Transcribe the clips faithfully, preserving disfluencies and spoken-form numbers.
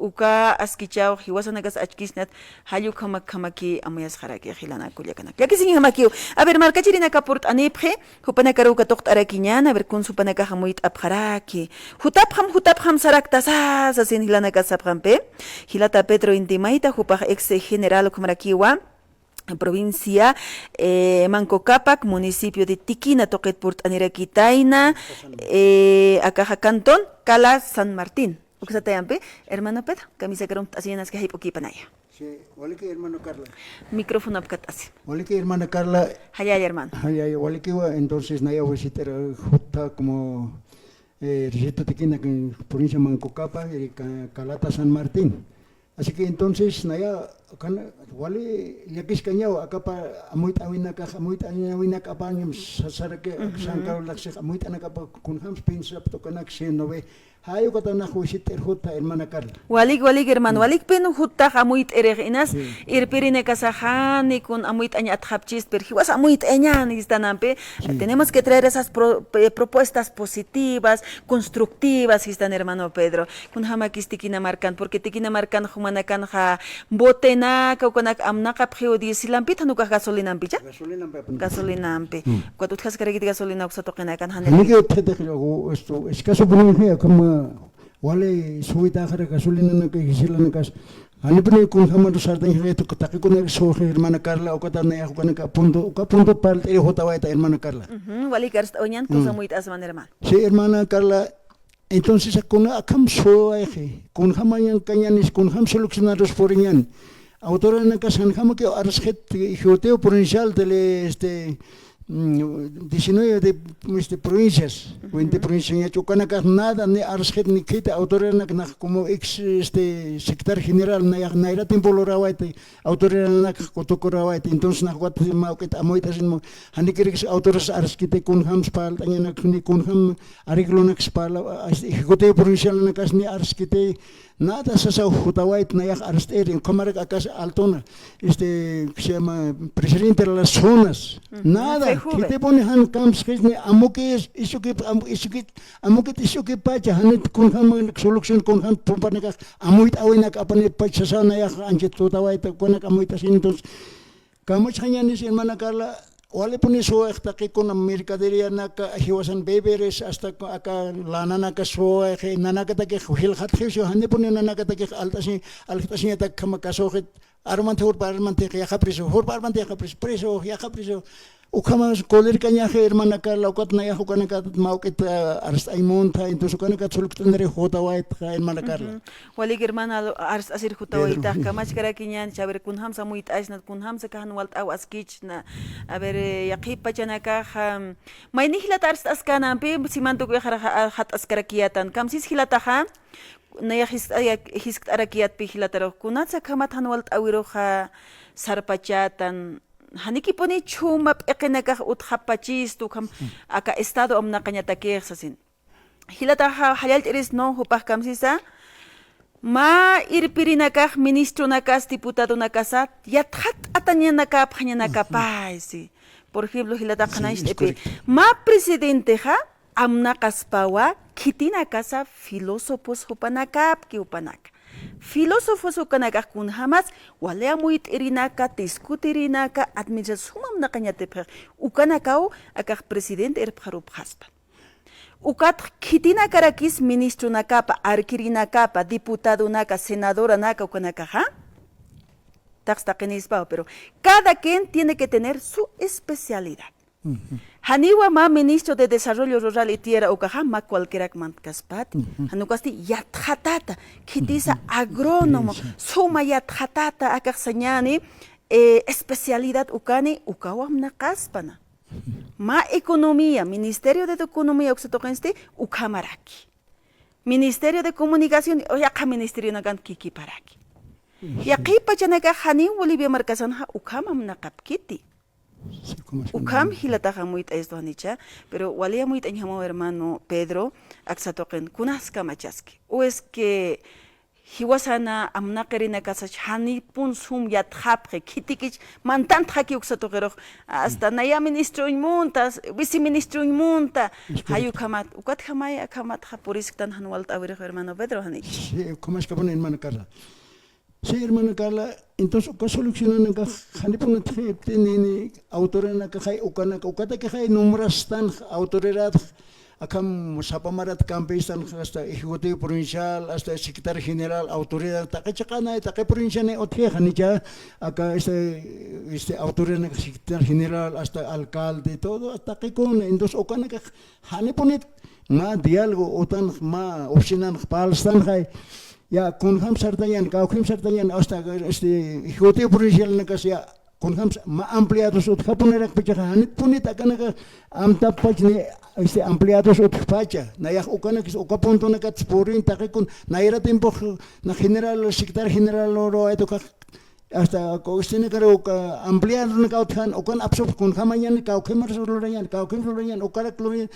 uka askichaw jiwasanakas achkisnat, jall ukhamakjamaki amuyasxaraki jilanak kullakanak. Llakisiñjamakiw. A ver, markachirinaka purt'anipxi, jupanakaruw katuqt'arakiñäni, a ver, kuns jupanakax amuyt'apxaraki. Jutapxam, jutapxam saraktasa, sasin jilanakas sapxampi. Jilata Pedro Intimayta, jupax ex general ukhamarakiwa, provincia, eh, Manco Cápac, municipio de Tiquina, tuqit purt'anirakitayna, eh, akaxa cantón, Cala San Martín. Uksatayampi, hermano Pedro, kamisakarum t'asiñanaski jayp'ukipanaya. Sí, waliki, hermano Carla. Micrófono apkat'asi. Waliki, hermana Carla. Jallalla, hermano. Jallalla, walikiwa, entonces, naya visit'ir jutta como, eh, Risito Tiquina, que provincia Manco Cápac, y Ca-, Calata San Martín. Así que entonces, naya, kan-, wali llakiskañaw, akapa amuyt'awinakax, amuyt'awinakapañam sa-, saraki, San Carlos laksix, amuyt'anakapa, kunjams piensap tukanak, si no ve, jay ukata nax wisit'ir jutta, hermana Carla. Walik, walik, hermano, walikpin juttax amuyt'irix inas, irpirinakasaxani kun amuyt'añ atxapchist, pero jiwas amuyt'añan istanampi, tenemos que traer esas pro-, eh, propuestas positivas, constructivas, istan hermano Pedro. Kunjamakis Tiquina markan, porque Tiquina markan jumanakanxa botenaka, ukanak amnaqapxiw diesilampit, jan ukax gasolinampicha? Gasolinampi. Gasolinampi. Ukat utjaskarakit gasolina uksa tuqinakan, janiki. Janiki utjatix, esto, escaso ponen, ukhama wali suwitaxara gasolinanaka, diesilanakax. Janipuni kunjamaru sartañjaxi, taqikunak suxi, hermana Carla, ukata nayax ukanaka punto, uka punto parlt'iri jutawayta, hermana Carla. Ujú, walik arst'awañan, kuns amuyt'asman, hermano. Sí, hermana Carla, entonces, kuna akham suwayxi, kunjamañan kañanis, kunjam solucionarus puriñan. Autoranakas janjamakiw arsxit, ejecutivo provincial de, este, mm, diecinueve de, este, provincias, veinte provincias, ña ukanakax nada, ni arsxit, ni khiti, autoranakas nax como ex, este, secretario general, nayax nayra tiempo lurawayta, autoranakas kutukurawayta, entonces, nax ukat mawk'it amuyt'asin, janikirix autoras arskiti, kunjams parlt'añanak, ni kunjam arreglonaks parla, este, ejecutivo provincialanakas ni arskiti, nada sasaw jutawayt nayax arst'iri, ukhamarak akas altuna, este, se llama presidente de las zonas, nada, khitipuni jan kamsxisni, amukis, isukip, am-, isukit, amukit, isukipacha, janit kunjam solución, kunjam pumpanakax, amuyt'awinak apanipacha sasa nayax anchit jutawayta, ukanak amuyt'asin, entonces, Kamachxañanis, hermana Carla, walipuni suwayx taqikuna mercaderianaka, jiwasan víveres, hasta aka lananaka suwayxi, nanakatakix jilxatxiwsi, janipuni nanakatakix alt'asi, alt'asiñatak kama kasuxit, armanti jurpa armanti yaqaprisu, jurpa armanti yaqaprisu, prisu, yaqaprisu. Ukhama kulirkañaxi, hermana Carla, ukat nayax ukanakat mawk'it, ah, arst'añ muntha, entonces ukanakat sulukt'aniri jutawaytxa, hermana Carla. Walik hermana, arst'asir jutawaytax, kamachkarakiñän, a ver, kunjamsa amuyt'asnat, kunjamsa jan walt'aw askichna. A ver, eh, yaqhip pachanakax, am, mayni jilata arst'askänampi, siman tukuyxaraxa, a, jat'askarakiyätan. Kamsis jilataxa, nayax jiskt'aya-, jiskt'arakiyätpi jilatarux, kunatsa akhamat jan walt'äwiruxa sarpachätan. Janikipuni chhuma p'iqinakax utjapachistu, ukham aka estado amnaqañatakix sasin. Jilataxa jallallt'iris, no, jupax kamsisa, mä irpirinakax, ministronakas, diputadonakasa, yatxatt'atañanakapxañanakapaysi. Por ejemplo, jilatax qhanañcht'ipi, mä presidentexa amnaqaspawa, khitinakasa filósofos jupanakapki jupanaka. Filósofos ukanakax kunjamas, wali amuyt'irinaka, discutirinaka, administración suma amnaqañatipxix, ukanakaw akax presidente irpxarupxaspa. Ukatx khitinakarakis ministronakapa, arkirinakapa, diputadonaka, senadoranaka ukanakaxa, taqstaqinispaw, pero cada quien tiene que tener su especialidad. Janiwa mä ministro de Desarrollo Rural y Tierra ukaxa, mä cualquierak mantkaspati. Jan ukasti yatxatata, khitisa agrónomo, suma yatxatata, akax sañäni, eh, especialidad ukani, ukaw amnaqaspana. Mä economía, Ministerio de Economía uksa tuqinsti, ukhamaraki. Ministerio de Comunicación, o yaqha ministerionakan kikiparaki. Yaqhip pachanakax janiw Bolivia markasanxa ukham amnaqapkiti. Ukham jilatax amuyt'ayistu janicha, pero wali amuyt'añjamaw hermano Pedro, aksa tuqin, kunas kamachaski. O es que Jiwasana amnaqirinakasach janipun sum yatxapxi, khitikich mantantxaki uksa tuqirux, hasta naya ministruñ munta, viceministruñ munta, jay ukhamat, ukatjamay akhamatxa purisktan jan walt'äwirix hermano Pedro, jani. Sí, ukhamaskapuni hermana Carla. Sí, hermana Carla, entonces uka solucionanakax janipunat jipti nini autoridadnakaxay ukanaka, ukatakixay nombrastan autoridad, akham sapa marat campestan hasta ejecutivo provincial, hasta secretario general, autoridad, taqi chiqanay, taqi provincianay utji, janicha, aka este, este autoridad, secretario general, hasta alcalde, todo, taqikuna. Entonces, ukanaka janipunit mä diálogo utan mä oficinan parlstanxay, ya, kunjam sartañan, kawkim sartañan, hasta este ejecutivo provincialnakas ya, kunjam mä ampliados utjapunirakpachaxa, janit punit akanaka amtapach ni, este, ampliados utjpacha, nayax ukanakis uka puntonakat purin taqikun, nayra tiempux na general, secretario general loro aytukax, hasta ko este nakaru uka ampliadonaka utjan, ukan apsup kunjamañan, kawkimas lurañan, kawkim lurañan, ukarak lurañan,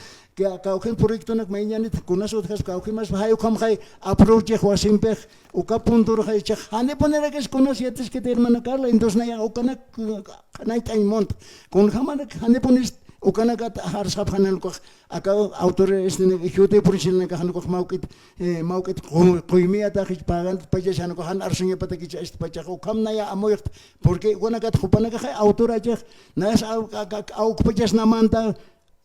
kawkim proyectonak mayañanit, kunas utjas, kawkimas, jay ukhamxay aprovechix wasimpix, uka punturxay chix, janipunirakis kunas yatiskiti hermana Carla, entonces naya ukanak, eh, nayt'añ munta. Kunjamanak janipunis ukanakat arsxapxanan ukax, aka autor, este, ejecutivo provincialnakax jan ukax mawk'it, eh, mawk'it qu-, quymiyataxich pagantpachas jan ukax jan arsuñapatakich istpachax, ukham naya amuyxt, porque ukanakat jupanakaxay autorachix, nayas aw-, a-, a-, awkpachas namanta,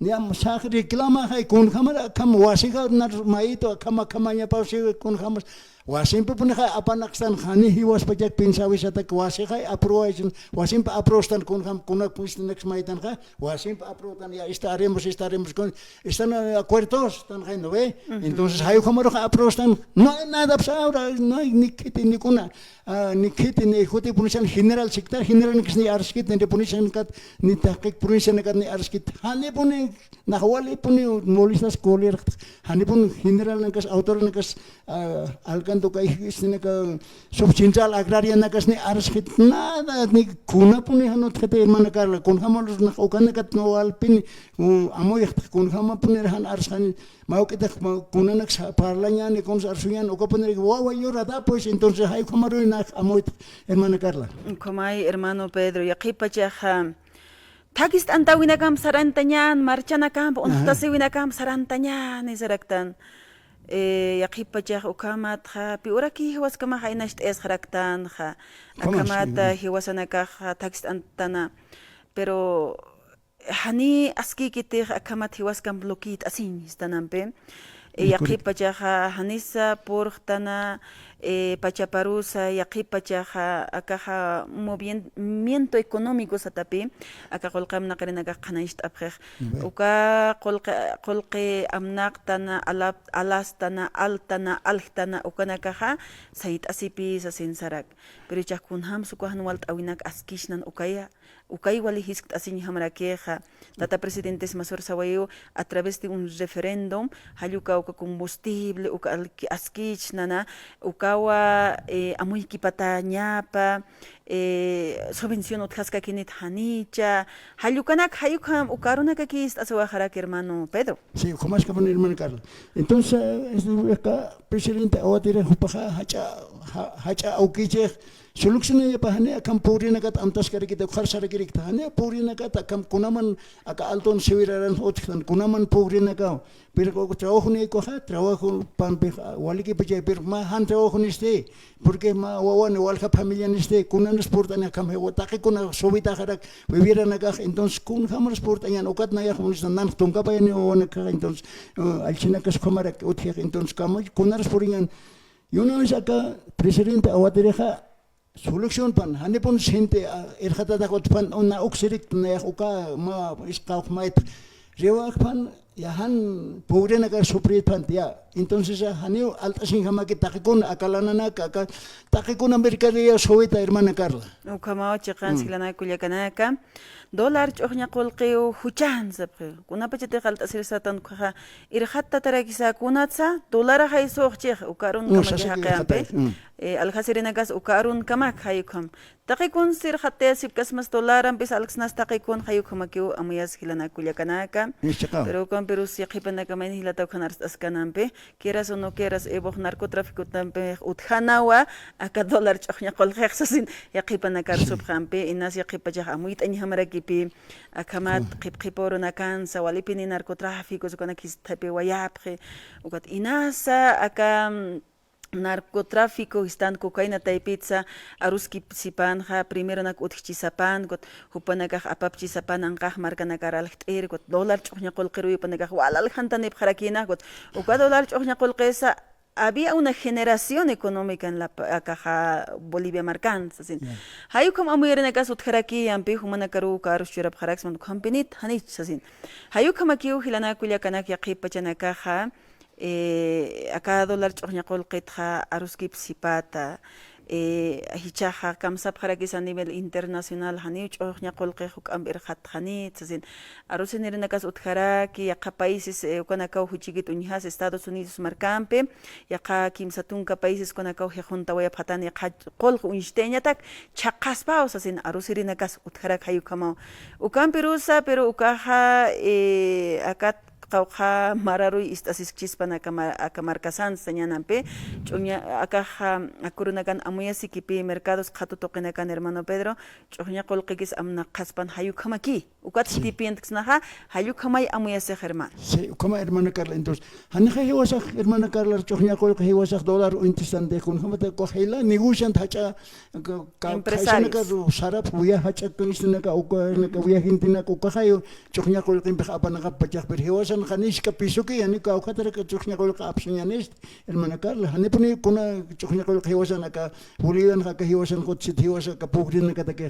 Niyam sax reclamaxay, kunjamar akham wasixa nar mayitu, akham, akhamañapaw si kunjamas. Wasimpi punixay apanaqstan, jani jiwaspachak pinsawisatak wasixay apruwaysin, wasimpi apruwstan kunjam, kuna kustinak maytanxa, wasimpi apruwtan, ya estaremos, estaremos con, están, eh, acuerdos, tan jay, ¿no ve? Entonces, jay ukhamarux apruwstan, no hay nada, pues, ahora no hay ni khiti ni kuna. Ah, ni khiti, ni juti provincial general, secretario general, ni arskit, ni provincial, ni taqi provincial, ni arskit. Janipuni, nax walipuni molestas colerx, janipuni general nakas, autor nakas, ah, alcanto kay, este, naka, subcentral agraria nakas, ni arskit, nada, ni kunapuni janut khiti hermana Carla, kunjamalus nax ukanakat no walpini, uh, amuyxt, kunjamapuni jan arsxani, Mawk'itix ma-, kunanak sa-, parlañäni, kunas arsuñäni, ukapuniraki wawa llorada, pues, entonces, jay ukhamaruy nax amuytx, hermana Carla. Ukhamay, hermano Pedro, yaqhipachaxa, thakist'antawinakamp sarantañän, marchanakamp, uñjtasiwinakamp sarantañän, isaraktan. Eh, yaqhipachax ukhamatxa, pi uraki jiwaskamax aynacht'ayasxaraktanxa. Ukhamas, akhamata, jiwasanakaxa, thakist'antana. Pero, Jani askïkitix akhamat jiwaskamp bloqueat'asiñ istanampi. Eh, yaqhipachaxa janisa purxtana, eh, pachaparusa, yaqhipachaxa akaxa movimiento económico satapi, aka qullqi amnaqirinakax qhanañcht'apxix. Uka qullqi, qullqi amnaqtana, alap-, alastana, altana, aljtana, ukanakaxa sayt'asipi sasin sarak. Pero jichhax kunjams uka jan walt'äwinak askichnan ukaya. Ukay wali jiskt'asiñjamarakixa, tata presidentes masur sawayiw a través de un referéndum, jall uka uka combustible, uka alki-, askichnana, ukawa, eh, amuykipatañapa, eh, subvención utjaskakinit janicha, jall ukanak, jay uka, uka arunakaki ist'asiwaxaraki hermano Pedro. Sí, ukhamaskapuni hermana Carla. Entonces, este, presidente Aguatire jupaxa, jach'a, ja-, jach'a awkichix, Solucionañapa jani akham pugrinakat amtaskarikita, ukxar sarakirikta, jani pugrinakat akham kunaman aka altun siwiraran utjtan, kunaman pugrinakaw. Pero trabajonaykuxa, trabajo pampix, ah, walikipachay, pero mä jan trabajonisti, porque mä wawani walja familianisti, kunanas purt'ani akham jiwa, taqikuna subitaxarak, viviranakax, entonces, kunjamaras purt'añan, ukat nayax unistan, nanx tunkapayani wawanakax, entonces, ah, allchhinakas ukhamarak utjix, entonces, kamay, kunaras puriñan, y una vez aka presidente Aguatirixa, Solución pan, janipun gente, ah, irxatatax utpan, una uksirik, nayax uka, ma, isqawx mayt. Riwax pan, ya jan, pugrinaka sufrit pan, ya. Entonces, ah, janiw alt'asinjamaki taqikun, aka lananaka, aka, taqikuna mercadería subita, hermana Carla. Ukhamaw chiqan, jilanaka kullakanaka. Dólar ch'uxña qullqiw juchan sapxi. Kunapachatix alt'asir satan ukhaxa, irxattatarakisa kunatsa, dólar jay suxchix, uka arunkamakix jaqimpi. Eh, aljasirinakas uka arunkamak jay ukham. Taqi kuns irxattayasipkasmas dólarampi alksnas taqi kun jay ukhamakiw amuyas jilanaka kullakanaka. Pero Pero si yaqhipanakamayna jilata ukhan arst'askanampi, quieras o no quieras, Evox narcotráficotampi utjanawa, aka dólar ch'uxña qullqix sasin, yaqhipanakar supxampi, inas yaqhipachax amuyt'añjamarakipi, akhamat qhipqhipurunakansa, walipini narcotráficos, ukanak jisthapi wayapxi, ukat inasa, aka, mm, narcotráfico jistan cocaína taypitsa, aruskipsipanxa, primeronak utjchisapan, ukat jupanakax apapchisapan, anqax markanakar aljt'ir, ukat dólar ch'uxña qullqiruy jupanakax wal aljantanipxarakïna, ukat uka dólar ch'uxña qullqisa, había una generación económica en la pa-, akaxa Bolivia markan, sasin. Ya. Jay ukham amuyarinakas utjarakïyampi, jumanakaruw uka arus churapxaraksma, ukhampinit, janich, sasin. Jay ukhamakiw jilanaka kullakanak yaqhip pachanakaxa, eh, aka dólar ch'uxña qullqitxa aruskipsipata, eh, jichhaxa kamsapxarakis a nivel internacional, janiw ch'uxña qullqix juk'amp irxatxanit, sasin. Arusinirinakas utjaraki, yaqha países, eh, ukanakaw juchikit uñjas, Estados Unidos markampi, yaqha kimsa tunka países ukanakaw jixuntawayapxatani, yaqha qullq uñstayañatak chhaqaspaw, sasin, arusirinakas utjarak jay ukhamaw. Ukampirusa, pero ukaxa, eh, akat qawqha mararuy ist'asiskchispan aka mar-, aka markasan sañanampi, ch'uña, akaxa, akurunakan amuyasikipï mercados qhatu tuqinakan, hermano Pedro, ch'uxña qullqikis amnaqaspan jay ukhamaki. Ukat sitipientkisnaxa, jay ukhamay amuyasix, hermano. Sí, ukhama, hermana Carla. Entonces, janixa jiwasax, hermana Carla, ch'uxña qullqi jiwasax dólar uñtistantix, kunjamata ukax jila, negociant jach'a, ka-, ka-, empresarios. Kaysanaka ru-, sarap wiya jach'a, kaysanaka uka, naka wiya gentenaka ukaxayu, ch'uxña qullqimpix apanaqap pachax, pero jiwasan janiska pisuki, yani kawkhataraka ch'uxña qullqi apsuñanist, hermana Carla, janipuni kuna ch'uxña qullqi jiwasan aka, Bolivianxa aka jiwasan qutsit jiwasa aka pugrinakatakix.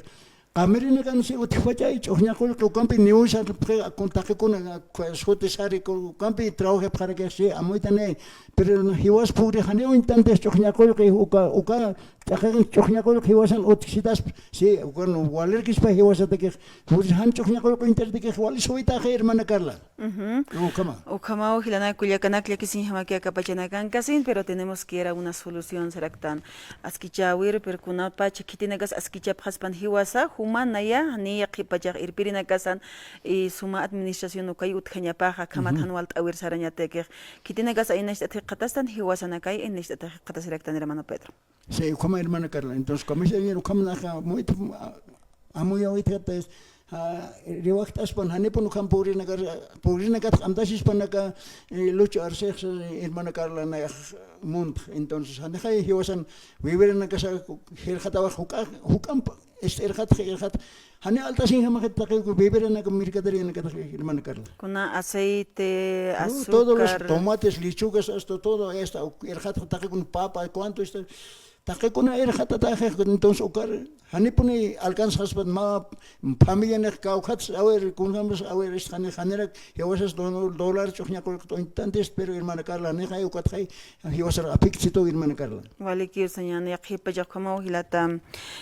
Qamirinakan si utjpachay, ch'uxña qullqi ukampi niwsa, taqikuna, suti sari, ukampi trabajapxarakix si, amuytani, pero jiwas pugri janiw uñtantix ch'uxña qullqi uka, uka, taqi ch'uxña qullqi jiwasan utjsitaspa, si, ukan walirkispa jiwasatakix, pugri jan ch'uxña qullqi uñtartakix, wali subitaxi, hermana Carla. Ujú. Ukhama. Ukhamaw jilanaka kullakanak llakisiñjamaki aka pachanakankasin, pero tenemos que ir a una solución, saraktan. Askichäwir, pero kunapach khitinakas askichapxaspan jiwasa, jumanaya, ni yaqhipachax irpirinakasan, y suma administración ukay utjañapaxa, akhamat jan walt'äwir sarañatakix. Khitinakas aynacht'at jikxatastan, jiwasanakay aynacht'at jikxatasiraktan, hermano Pedro. Sí, ukhama, hermana Carla. Entonces, comisaría, ukhama naxa, muy, a-, amuyawitxatas, a, riwajt'aspan, janipun ukham pugrinakar, pugrinakat q'amtasispanaka, eh, Lucho Arceja, hermana Carla, nayax munt. Entonces, janixay jiwasan, wiwirinakasa, jirxatawax juk'a-, juk'ampa, este, irxat, irxat, jani alt'asiñjamaxit taqi, wiwirinaka, mercaderianakataki, hermana Carla. Kuna aceite, no, azúcar. Todos los tomates, lechugas, esto, todo, esta, irxat, taqi, kuna papa, cuánto está, taqikuna irxatataxix, entonces, ukar, janipuni alcanzaspat mä familianix kawkhatsa, a ver, kunjamas, a ver, este, jani, janirak, jiwasas do-, dólar ch'uxña qullqi uñtantist, pero hermana Carla, nixay, ukatxay, jiwasar aphiksituw, hermana Carla. Walikiw sañäni, yaqhipachax ukhamaw jilata.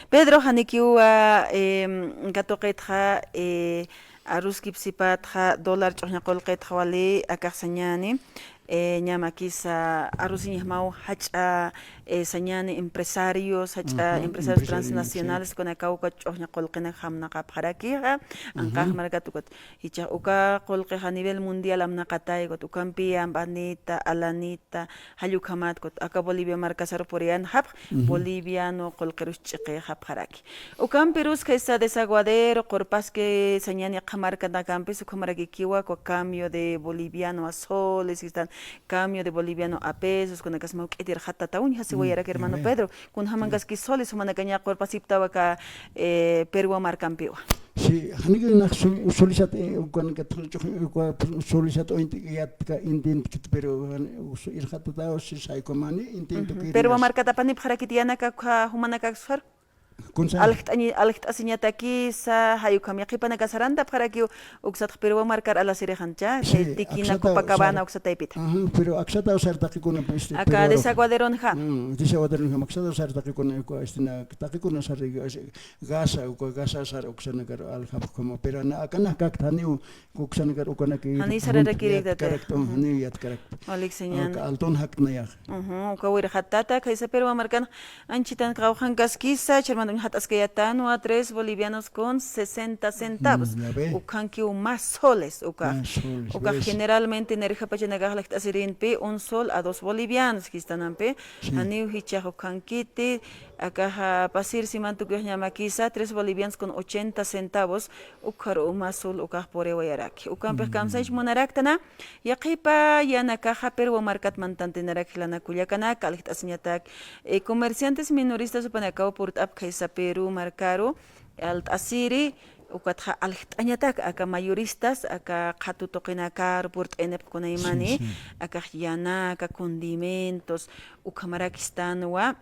Pedro, janikiwa, em, katuqitxa, eh, aruskipsipatxa, dólar ch'uxña qullqitxa wali, akax sañäni, eh, ñamakisa, arusiñjamaw jach'a, eh, sañäni empresarios, jach'a empresarios transnacionales, kunakaw uka ch'uxña qullqinak jamnaqapxarakixa, anqax markat ukat. Jichhax uka qullqixa a nivel mundial amnaqatay, ukat ukampi ambanita, alanita, jall ukhamat, ukat aka Bolivia markasar puriyanxapx, boliviano qullqirus ch'iqixapxaraki. Ukampirus khaysa desaguadero, qurpaski sañäni yaqha markanakampis, ukhamarakikiwa, uka cambio de boliviano a soles, sistan cambio de boliviano a pesos, kunakasmaw k'itirxatatawuñ, jasiwayarak hermano Pedro, kunjamankaski soles, jumanakaña qurpasiptawa aka, eh, Perú markampiwa. Sí, janiki nax sol-, solisat, eh, ukanakat, uka solisat uñt'ik yatka intintkit, pero, jan-, us-, irxatataw, si saykumani, intintukiri. Perú markat apanipxarakit yanaka, uka jumanakax sar. Kunsa. Aljt'añi-, aljt'asiñatakisa, jay ukham yaqhipanaka sarantapxarakiw, uksatx Perú markar alasirixancha, sí, tikina, aksata Copacabana, usar, uksa taypita. Ajá, pero aksata usar taqikuna, pues, este, aka Perú desaguaderonxa. Mm, desaguaderonxa, aksata usar taqikuna, uka, este, na, taqikuna sar, gasa, uka gasa sar, uksanakar aljap, como, pero na, akana kaktaniw, uksanakar ukanaki. Jani sararakirik tata. Yatkarakta, jani yatkarakta. Walik sañäni. Uka altun jaknayax. Ujú, uka wirxatata, khaysa Perú markan anchitan qawqhankaskisa, ch'armantuñ T'askayatänwa tres bolivianos con sesenta centavos. Mm, ya ve. Ukhankiw mä soles, uka. Mä soles, uka ves. Generalmente nirjapachanakax lajt'asirinpi un sol a dos bolivianos, jistanampi. Sí. Janiw jichhax ukhankiti, akaxa pasir siman tukuyuxñamakisa, tres bolivianos con ochenta centavos, ukharu mä sol ukax puriwayaraki. Ukampix kamsañch munaraktana, yaqhipa yänakaxa Perú markat mantantinarak jilanaka kullakanaka, aljt'asiñatak, eh, comerciantes minoristas jupanakaw purt'ap khaysa Perú markaru, alt'asiri, ukatxa aljt'añatak, aka mayoristas, aka qhatu tuqinakaru purt'inipxi kunaymani, sí, sí, akax yänaka, condimentos, ukhamarak jistanwa,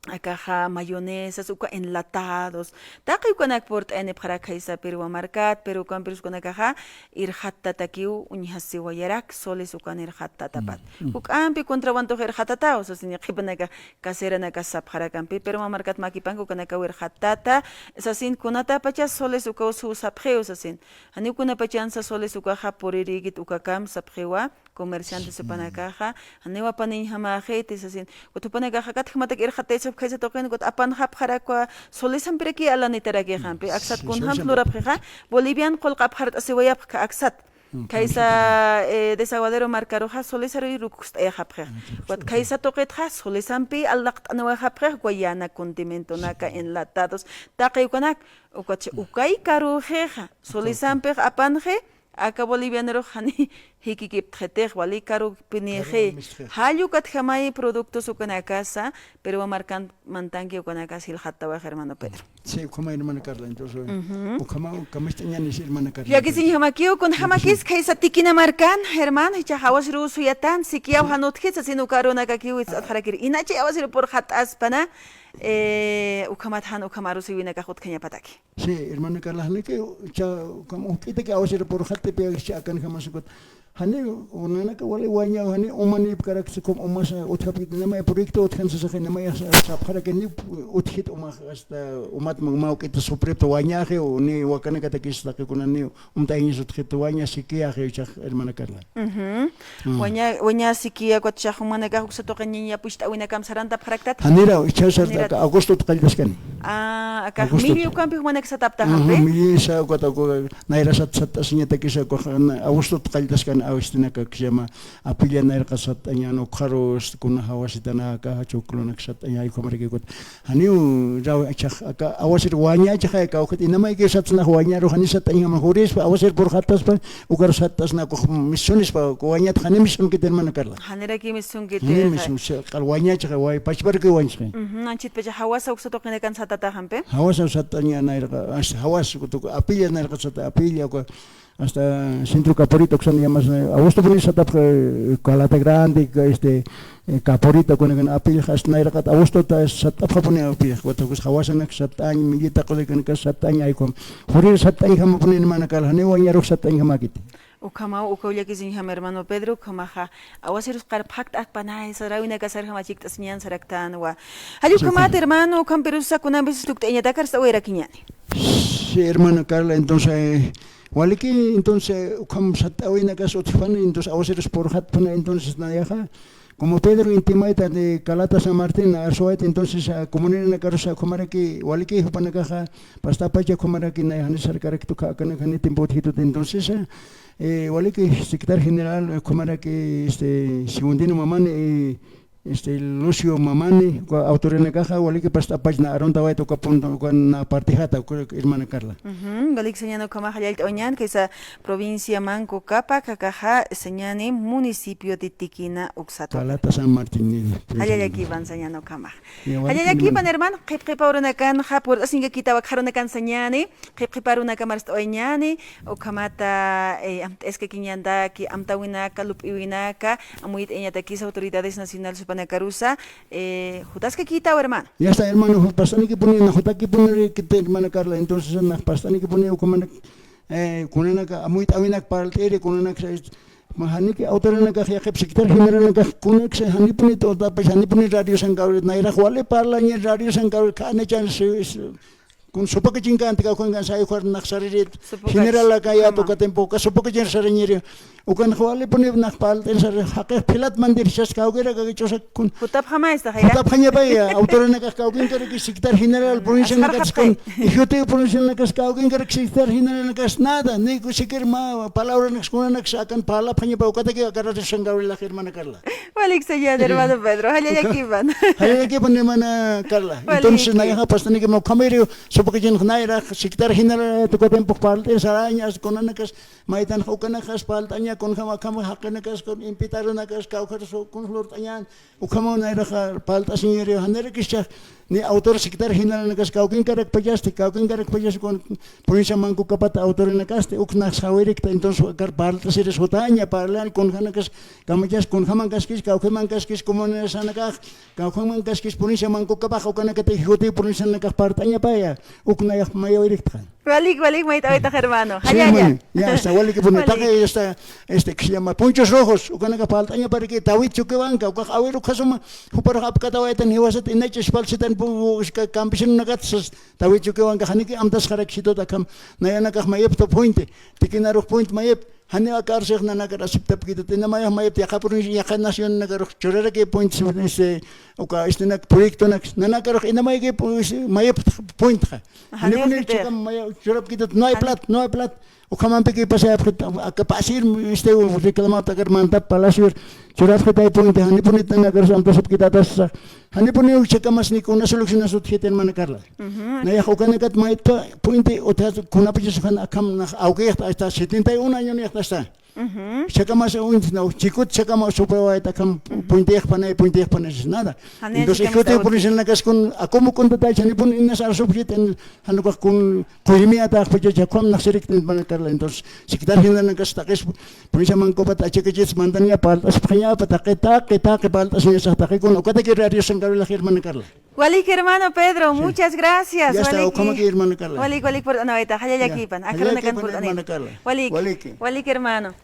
akaxa mayonesas, uka enlatados, taqi ukanak purt'inipxarak khaysa Perú markat, pero ukampirus ukanakaxa irxattatakiw uñjasiwayarak, soles ukan irxattatapat. Mm, mm. Juk'ampi contrabandux irxattataw, sasini qhipanaka caseranaka sapxarakampi, pero mä markat makipanka ukanakaw irxattata, sasin kunatapacha soles ukaw suw sapxiw, sasin. Janiw kunapachansa soles ukaxa purirïkit ukakam sapxiwa, comerciantes jupanakaxa, janiw apaniñjamäxiti, sasin. Ukat jupanakaxa, kat jumatak irxattayasipxi khaysa tuqin, ukat apanxapxarakwa, solesampiraki alanitarakixampi. Aksat kunjam lurapxixa, bolivian qullq apxart'asiwayapxi, aksat. Khaysa, eh, desaguadero markaruxa solesaruy rukust'ayxapxi. Ukat khaysa tuqitxa solesampi alaqt'aniwayxapxi, uka yäna condimentonaka, enlatados, taqi ukanak, ukat ukay karuxixa, solesampix apanxi, aka bolivianorux jani jikikiptxitix, wali karupinixi. Jall ukatjamay productos ukanakasa, pero mä markan mantanki ukanakas jilxattawayxi, hermano Pedro. Sí, ukhama, hermana Carla, entonces, ujú, ukhama, ukhamacht'añänis, hermana Carla. Llakisiñjamakiw, kunjamakis, sí, khaysa Tikina markan, hermano, jichhax awasiruw suyatan, sikiyaw jan utjit, sasin uka arunakakiw ist'atxarakiri. Inachay awasiru purxatt'aspana, eh, ukhamat jan ukham arusiwinakax utjañapataki. Sí, hermana Carla, janikiw, cha, ukham ujk'itaki awasiru purxattipi, akanjamas ukat. Jani, nanaka wali waña, jani umanipkaraksa, ukham umasa utjapkiti, namay proyecto utjan sasaxi, namay sapxarakini utjit umax, hasta umat mä ujk'ita suprepta wañaxi, o ni wakanakatakis taqikuna ni umt'añis utjit waña sikiyaxi, jichhax, hermana Carla. Ujú. Mm. Waña, waña sikiya, ukat jichhax jumanakax uksa tuqin ñañapucht'awinakam sarantapxaraktat. Janira, jichhax sarta, janira, aka agosto qalltaskani. Ah, aka agosto. Milli ukampi jumanak sataptaxampi. Ajá, millisa, ukat, ukat, nayra sat, satt'asiñatakisa, ukat, na, agosto qalltaskani, awistinaka, que se llama, apilla nayraqat satt'añan, ukxaru, este, kuna jawasitanaka, chuklunak satt'añan, ay, ukhamaraki, ukat. Janiw, raw, jichhax, aka, awasir waña, jichhax, aka, ukat, inamaykir satsnax wañaru, jani satt'añjama, jurispa, awasir purxataspa, ukar satt'asna, ukax misionispa, uka wañat, jani misionkiti, hermana Carla. Janiraki misionkiti, jani mision, qal wañachaxa, way, pachparki wañachaxa. Ujú, anchhitpacha jawasa uksa tuqinakan satataxampi. Jawasa satt'aña nayraqa, as, jawasa, uka, apilla nayraqa sata, apilla, uka, hasta Centro Caporito, uksan llamas, eh, agostopuni satapxa, eh, Calata Grande, este, eh, Caporito, kunakan apilla, hasta nayraqat agostota satapxapuni apilla, ukat, ukas jawasanak satt'añ, millita qudikanaka satt'añ, ay, ukham. Jurir satt'añjamapuni, hermana Carla, janiw wañarux satt'añjamäkiti. Ukhamaw, ukaw llakisiñjam, hermano Pedro, ukhamaxa, awasirus qarpxakt'apxpanay, sarawinaka sarjama chikt'asiñan saraktänwa. Jall ukhamat, hermano, ukhampirusa kunanpis tukt'ayañatak arst'awayarakiñäni. Sí, hermana Carla, entonces, waliki, entonces, ukham satt'awinakas utjpani, entonces, awasirus purxatpana, entonces, nayaxa, como Pedro intimayta de Calata San Martín, arsuwayta, entonces, a comunidadnakarusa, ukhamaraki, waliki, jupanakaxa, pastapacha ukhamaraki, nay, jani sarkarakta uka, akanak, jani tiempo utjituta, entonces, a, eh, waliki, secretario general, eh, ukhamaraki, este, Segundino Mamani, eh, este, Lucio Mamani, uka autoridadnakaxa, waliki, pastapach na aruntawayta uka punto, uka na partijata, uka hermana Carla. Ujú, walik sañäni ukhamaxa, jallallt'awañäni, khaysa provincia Manco Cápac, akaxa sañäni municipio de Tikina uksatuwa. Calata San Martín, eh, jallallakipan sañäni ukhamaxa. Jallallakipan, hermano, qhipqhipa urunakanxa, purt'asiñkakitaw akxarunakan sañäni, qhipqhipa arunakam arst'awayañäni, ukhamata, eh, amt'askakiñataki, amtäwinaka, lup'iwinaka, amuyt'ayañatakisa autoridades nacionales jupanakarusa, eh, jutaskakitaw, hermano. Ya está, hermano, pastanikipuni, na jutakipuni, hermana Carla, entonces, na pastanikipuni, ukhamana, eh, kunanaka, amuyt'awinak parlt'iri, kunanaka, ma, janiki autoridadnakax yaqhip secretario generalnakax, kunanaksa, janipuni, totapacha, janipuni radio sankawri, nayrax wali parlaña radio sankawri, khanachan, si, si, kun supakachinkänti, kawkhankan sayukar nax saririt. General aka yat uka tiempo, uka supakachin sariñiri. Ukan wali puni nax parlt'in sari, jaqix philat mandir, jichhas kawkïrak ch'usak kun. Jutapxamaysta, jaya. Jutapxañapaya, autoranakax kawkinkarak secretario general, provincianakas kun, ejecutivo provincianakas kawkinkarak secretario generalnakas nada, ni siquiera mä palabranakas kunanakas akan parlapxañapa, ukataki akar atishan kawrila hermana Carla. Walik, señor hermano Pedro, jallallakipan. Jallallakipan, hermana Carla. Entonces, nayaxa pastaniki, ukhamiri supakachin nayrax secretario general uka tiempo parlt'in sarañas kunanakas, maytan ukanakax parlt'aña, kunjama akham jaqinakas, kun invitarnakas, kawkhar kun lurt'añan, ukhamaw nayraxa parlt'asiñiri, janirakischa, ni autor secretario generalnakas kawkinkarakpachasti, kawkinkarakpachasti, kun provincia Manco Cápac autoranakasti, uk nax jawirikta, entonces akar parlt'asiris jutaña, parlan, kunjanakas, kamachas, kunjamankaskis, kawkhamankaskis, comunidadsanakax, kawkhamankaskis, provincia Manco Cápac, ukanakati ejecutivo provincianakax parlt'añapaya, uk nayax mayawirikta. Walik, walik, mayt'awaytax hermano. Sí, jallalla. Hermano. Ya está, walik, bueno, taqi, ya está, este, que se llama Ponchos Rojos, ukanaka parlt'añapariki, David Chuquibanca, ukax awir ukhasuma, jupar apkatawaytan jiwasat, inach'is palsitan, pu-, pu-, uska campesinonakat sas, David Chuquibanca, janiki amtasxarak situt akham, nayanakax mayipta puente, tikinarux puente mayip, janiw aka arsix nanakar aceptapkitut, inamayax mayipta, yaqha provincia, yaqha nacionanakarux churaraki puente, este, uka, este, nak, proyectonak, nanakarux, inamayki, pues, mayipta puentxa. Ajá, janipuni churapkitut, no hay plata, no hay plata. Ukhamampiki pasayapxit, aka pasir, este, reclamata akar mantap palacio, churapxitay puente, janipuni nanakarus amtasapkitatasa. Janipuni jichhakamas ni kuna solucionasut jiti, hermana Carla. Nayax ukanakat mayta puente, otras kunapachas jan akham nax awkixta, hasta setenta y un año niyxta hasta. Jichhakamas uñt'na, chikut jichhakama supawayta akham puenteyxpanay, puenteyxpanay, nada. Entonces, ejecutivo provincialnakas kun, akum kuntatay, janipuni inas arsupxit, jan ukax kun, quymi ataxpacha, jichhakam nax sirikta, hermana Carla. Entonces, secretario generalnakas taqis, provincia Manco Cápac achakachis mandaniya parlt'asipxañapa, taqi, taqi, taqi parlt'asiñasax taqi kun, ukataki radiosanakarux, hermana Carla. Walik, hermano Pedro, muchas gracias. Ya está, ukhamaki, hermana Carla. Walik, walik, purt'anawayta, jallallakipan. Ya, jallallakipan, hermana Carla. Walik, walik, hermano.